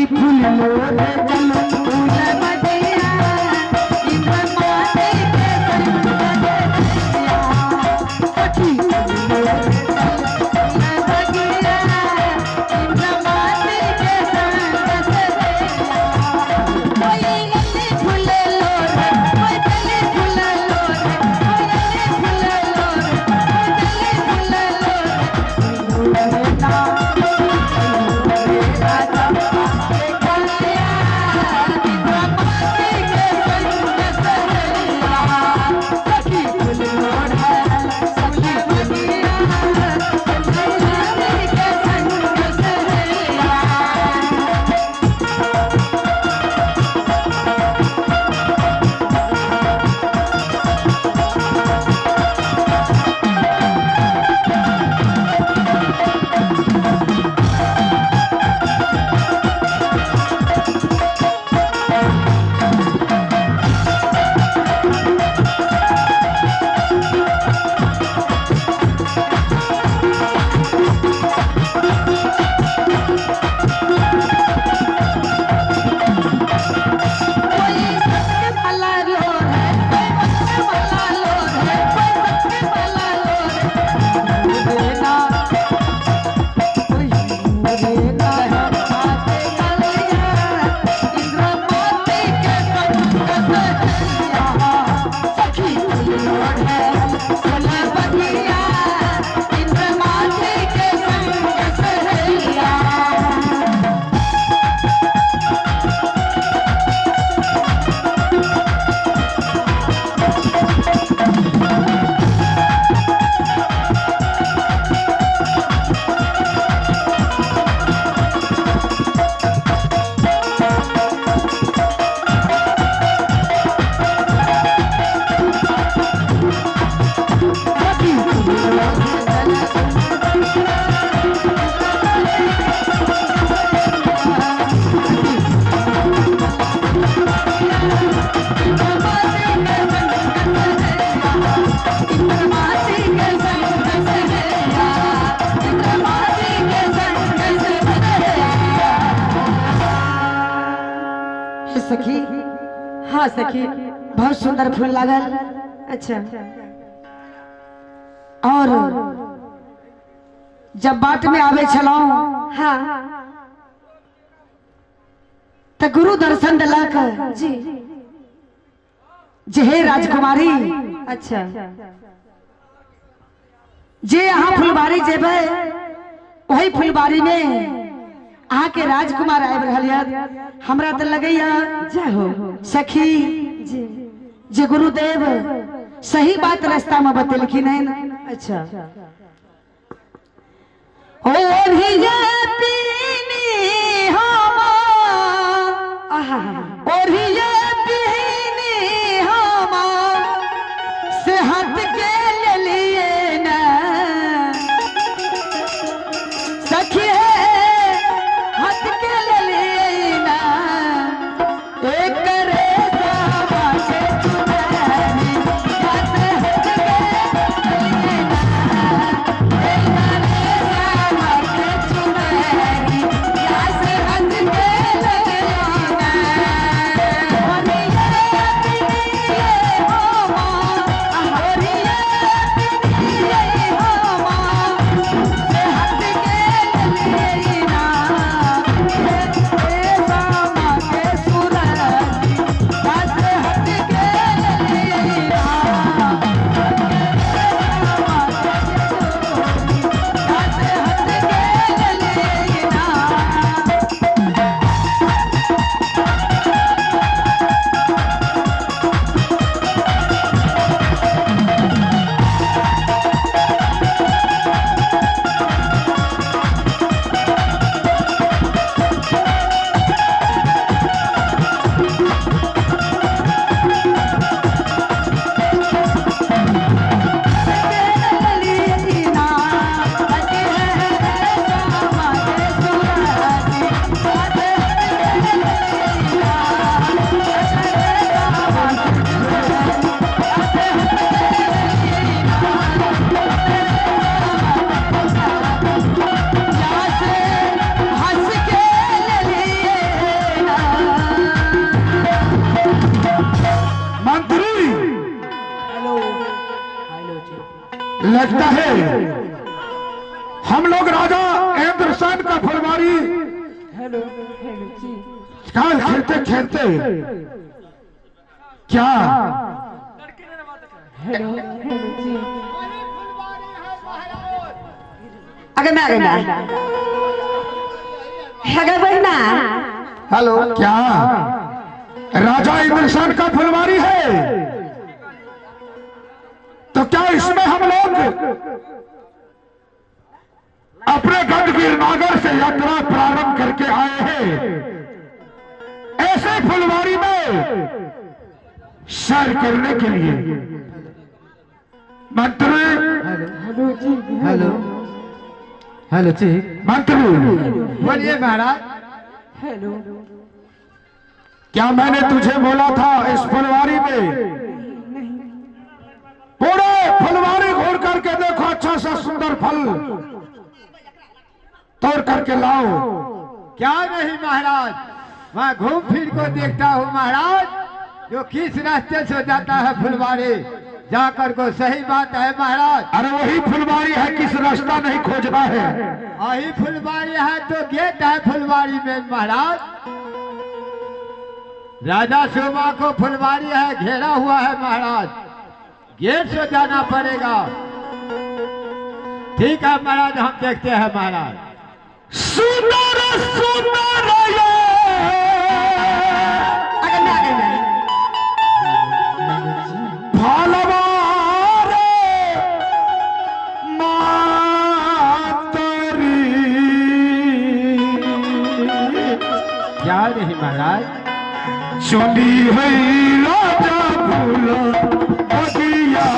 सखी फूल लोढ़े चल फूल बगिया इंद्रमाती के संग सहेलिया। सखी फूल लोढ़े चल फूल बगिया इंद्रमाती के संग सहेलिया। कोई गली फूल लोढ़े, कोई गली फूल लोढ़े, कोई गली फूल लोढ़े, कोई गली फूल लोढ़े। सखी, हाँ सखी, बहुत सुंदर फूल लागल। अच्छा। और जब बाट में आवे छलौं, हाँ, त गुरु दर्शन दिलक जी, जे हे राजकुमारी। अच्छा। जे अहाँ फुलबारी जेबै वही फुलबारी में अहाँ के राजकुमार आबि रहल यऽ। हमरा तऽ लगैया जय हो सखी जी, जे गुरुदेव सही बात रास्ता में बतेलखिन हन। अच्छा। ओढ़िया पीनी हम, आहा, ओढ़िया पीनी हम से हाथ के लेलिए ना सखी, हाथ के लेलिए ना एक रे सावा के चुनरी, हाथ हाथ के लेलिए ना एक रे सावा के चुनरी। लगता है हम लोग राजा इंद्रसेन का फुलवारी काल खेलते खेलते क्या अगर बहिना। हेलो, क्या राजा इंद्रसेन का फुलवारी है? तो क्या इसमें हम लोग अपने गढ़ नागर से यात्रा प्रारंभ करके आए हैं, ऐसे फुलवारी में सैर करने के लिए? मंत्री, हेलो हेलो जी, मंत्री बोलिए महाराज। हेलो, क्या मैंने तुझे बोला था इस फुलवारी में पूरे फुलवारी घूर करके देखो, अच्छा सा सुंदर फल तोड़ करके लाओ? क्या नहीं महाराज, मैं घूम फिर को देखता हूँ महाराज, जो किस रास्ते से जाता है फुलवारी जाकर को। सही बात है महाराज। अरे वही फुलवारी है, किस रास्ता नहीं खोजना है। वही फुलवारी है तो गेट है फुलवारी में महाराज। राजा शोभा को फुलवारी है, घेरा हुआ है महाराज, गेट से जाना पड़ेगा। ठीक है महाराज, हम देखते हैं महाराज। सुंदर सुंदर फलवारे मातरी। क्या नहीं महाराज, चली है राजा फूल बगिया।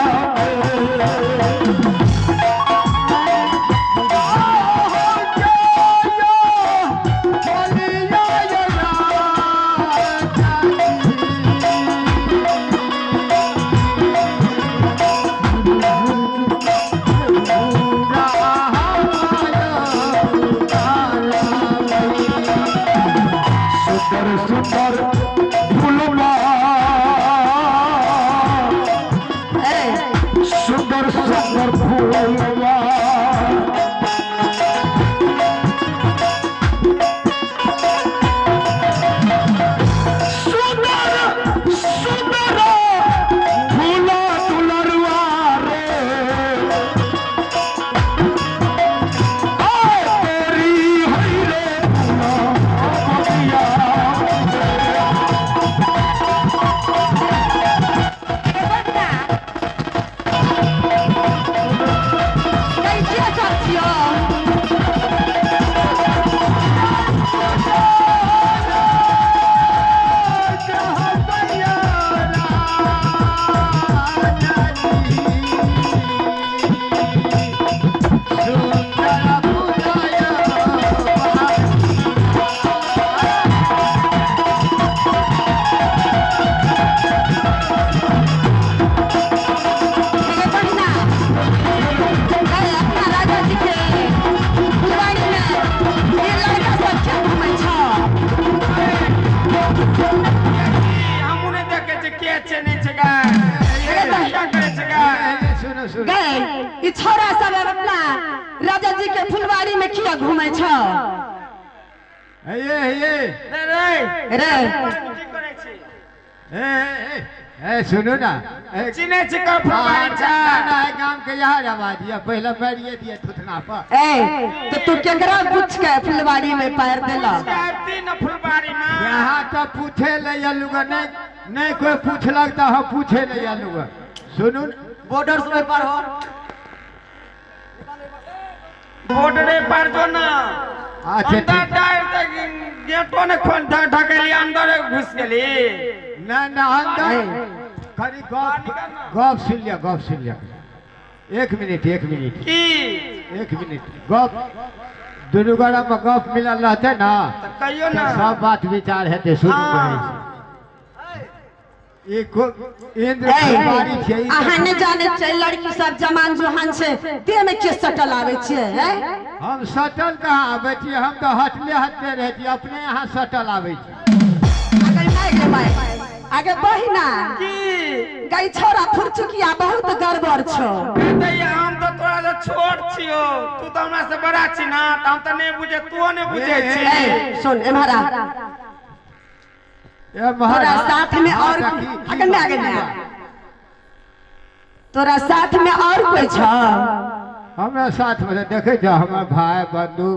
सुंदर सुंदर फूलवा, सुंदर सुंदर फूलवा, सुंदर सुंदर फूला दुलरवा रे, तेरी हई रे फूला बगिया। गए छोरा सब अपना राजा जी के फुलवारी में किया घूमे छ? रे ए सुनो ना, गांव के यार आवाज पहले पैर दिए थुथना पर। ए तो तू केकरा पूछ के फुलवारी में पैर देला? यहाँ तो पूछे ले आलूगा, नहीं नहीं कोई पूछ लगता हो, पूछे ले आलूगा। सुनो, बॉर्डर से पार हो, बॉर्डर पार जो ना। अच्छा अंदर गेटो ने खोल ढकेली, अंदर घुस गेली। ना ना अंदर खाली गप गप सुन लिया, गप सुन लिया। एक मिनट, एक मिनट की एक मिनट, गप दुनू गोरा में गप मिलल रहते ना, कहियो ना सब बात विचार हेतै। सुनू अहाँ नहि जानै छियै लड़की सब जमान जुहान छै, देह में के सटल आबै छियै? हम सटल कहाँ आबै छियै, हम तऽ हटले हटले रहै छियै, अपने यहाँ सटल आबै छी। अगर नहि गे माय, आगे बहिना की गई छोरा फुरचुकिया बहुत गड़बड़ छौ। दैया हम तो तोरा से छोट छियो, तू तो हमरा से बड़ा छी ना, त हम त नहीं बुझे, तू नहीं बुझे छी। ए सुन एम्हर आ, ए तोरा साथ में और आगे में आगे में तोरा साथ में और कोई छ? हमरा साथ में देखे छ हमर भाई बंधु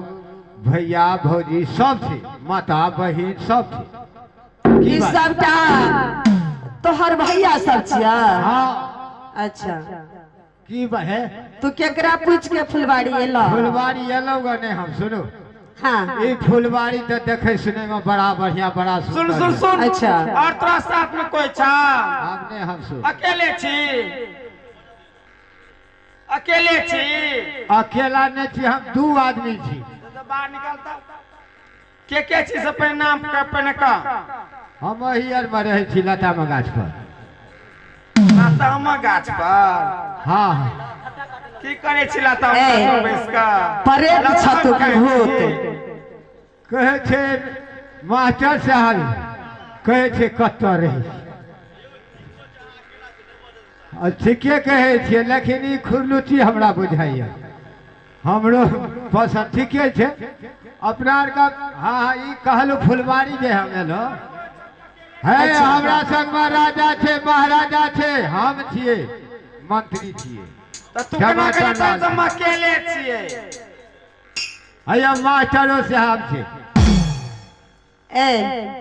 भैया भौजी सब छी, माता बहिन सब छी। ई सबटा तोहर भैया सब छिया? हाँ। अच्छा की बहे तू केकरा पूछ के फुलवाड़ी एलो? फुलवाड़ी एलो ग नहीं हम, सुनो। हाँ ई फुलवाड़ी तो देखे सुने में बड़ा बढ़िया बड़ा सुन सुन सुन। अच्छा और तोरा साथ में कोई छा? अब नहीं हम सुन। अकेले छी? अकेले छी? अकेला नहीं छी हम, दू आदमी छी। बाहर निकलता के छी से पहले नाम के पहले का? हम अही आर में रहै छी लतामा गाछ पर। लतामा गाछ पर? हाँ। की करे छी लतामा गाछ पर बैस के? परेत छ तू भूत। कहै छै मास्टर साहब, कहै छै कतऽ रहै छी? ठीके कहै छियै, लेकिन ई खुरलुची हमरा बुझाइया, हमरो पसंद ठीके छै अपना आरके। हाँ हाँ ई कहलहुँ फुलवाड़ी जे हम एलहुँ है, हमरा संगमे राजा छै महाराजा छै, हम छियै मंत्री छियै। तऽ तू केना कहै छह हम अकेले छियै? हैया मास्टरो साहब छै। ए